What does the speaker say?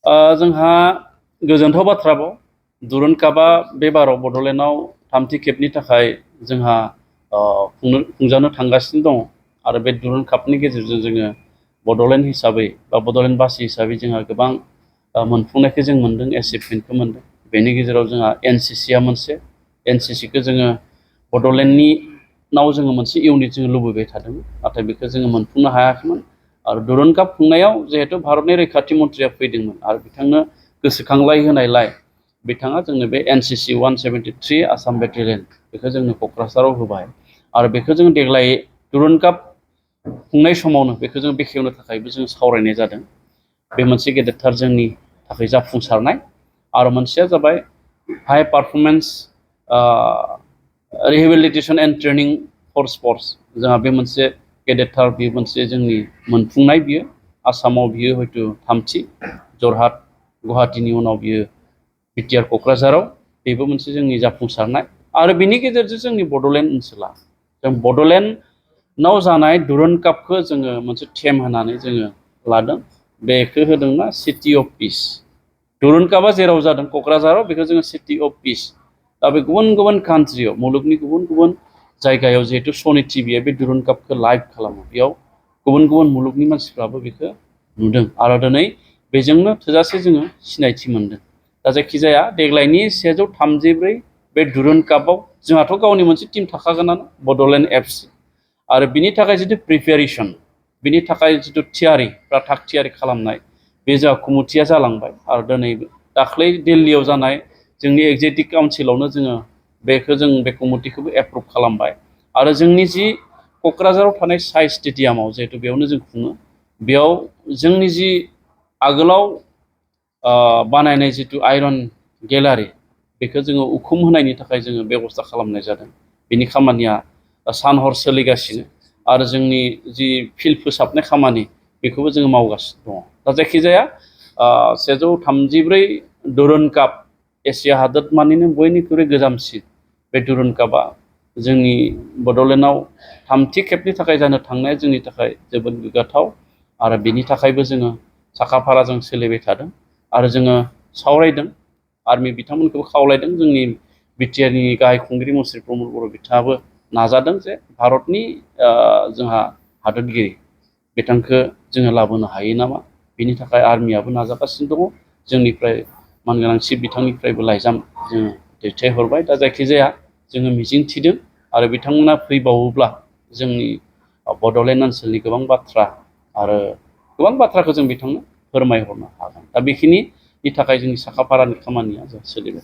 जोंहा गोजोनथाव बाथ्राबाव दुरुन्ड कापआ बे बाराव बड'लेण्डआव थामथि खेबनि थाखाय जोंहा खुंजानो थांगासिनो दङ आरो बे दुरुन्ड कापनि गेजेरजों जोङो बड'लेण्ड हिसाबै बा बड'लेण्डबासि हिसाबै जोंहा गोबां मोनफुंनायखौ जों मोनदों, एचिभमेन्टखौ मोनदों। बेनि गेजेराव जोंहा एनसिसिआ मोनसे, एनसिसिखौ जोङो बड'लेण्डनियाव जोङो मोनसे इउनिट जोङो लुबैबाय थादोंमोन, नाथाय बेखौ जोङो मोनफुंनो हायाखैमोन। आरो दुरुन्ड काप खुंनायाव जिहेतु भारतनि रैखाथि मन्थ्रिया फैदोंमोन आरो बिथांनो गोसोखांलाय होनायलाय बिथाङा जोंनो बे एनसिसि 173 आसाम बेटेलियन बेखौ जोंनो क'क्राझाराव होबाय आरो बेखौ जों देग्लाय दुरुन्ड काप खुंनाय समावनो बेखौ जों बेखेवनो थाखायबो जों सावरायनाय जादों। बे मोनसे गेदेरथार जोंनि थाखाय जाफुंसारनाय। आरो मोनसेया जाबाय high performance rehabilitation and training for sports. जोंहा बे मोनसे गेदेरथार, बे मोनसे जोंनि मोनफुंनाय। बियो आसामाव बियो हयथ' थामथि, जरहाट गुवाहाटीनि उनाव बियो बिटिआर क'क्राझाराव बेबो मोनसे जोंनि जाफुंसारनाय। आरो बिनि गेजेरजों जोंनि बड'लेण्ड ओनसोला, जों बड'लेण्डआव जानाय दुरुन्ड कापखौ जोङो मोनसे थेम होनानै जोङो लादों। बेखौ होदोंना सिटि अफ पिस। दुरुन्ड कापआ जेराव जादों क'क्राझाराव, बेखौ जोङो सिटि अफ पिस। दा बे गुबुन गुबुन कान्ट्रियाव, मुलुगनि गुबुन गुबुन जायगायाव जिहेतु सनि टिभिया बे दुरुन्ड कापखौ लाइभ खालामो, बेयाव गुबुन गुबुन मुलुगनि मानसिफ्राबो बेखौ नुदों आरो दिनै बेजोंनो थोजासे जोङो सिनायथि मोनदों। दा जायखिजाया देग्लायनि 134 बे दुरुन्ड कापआव जोंहाथ' गावनि मोनसे टिम थाखागोनानो, बड'लेण्ड एफसि। आरो बिनि थाखाय जितु प्रिपेरेसन, बिनि थाखाय जितु थियारि बा थाग थियारि खालामनाय, बे जोंहा कमिटिया जालांबाय। आरो दिनै दाख्लै दिल्लीयाव जानाय जोंनि एक्जेक्युटिभ काउन्सिलावनो जोङो बेखौ जों बे कमिटिखौबो एप्रुभ खालामबाय। आरो जोंनि जि क'क्राझाराव थानाय साइ स्टेडियामाव, जिहेतु बेयावनो जों खुङो, बेयाव जोंनि जि आगोलाव बानायनाय जितु आइरन गेलारि, बेखौ जोङो उखुम होनायनि थाखाय जोङो बेब'स्था खालामनाय जादों। बिनि खामानिया सान हर सोलिगासिनो आरो जोंनि जि फिल्ड फोसाबनाय खामानि बेखौबो जोङो मावगासिनो दङ। दा जायखिजाया 134 दुरुन्ड काप, एसिया हादोरमानिनो बयनिख्रुइ गोजामसिन बे दुरुन्ड कापआ जोंनि बड'लेण्डआव थामथि खेबनि थाखाय जानो थांनाया जोंनि थाखाय जोबोद गोग्गाथाव। आरो बिनि थाखायबो जोङो साखाफाराजों सोलिबाय थादों आरो जोङो सावरायदों। आर्मि बिथांमोनखौबो खावलायदों। जोंनि बिटिआरनि गाहाय खुंगिरि मुस्रि प्रमद बर' बिथाङाबो नाजादों जे भारतनि जोंहा हादोरगिरि बिथांखौ जोङो लाबोनो हायो नामा। बिनि थाखाय आर्मियाबो नाजागासिनो दङ। जोंनिफ्राय मानगोनां चिफ बिथांनिफ्रायबो लाइजाम जोङो दैथायहरबाय। दा जायखिजाया जोङो मिजिं थिदों आरो बिथांमोना फैबावोब्ला जोंनि बड'लेण्ड ओनसोलनि गोबां बाथ्रा आरो गोबां बाथ्राखौ जों बिथांनो फोरमायहरनो हागोन। दा बेखिनिनि थाखाय जोंनि साखाफारानि खामानिया जों सोलिबाय।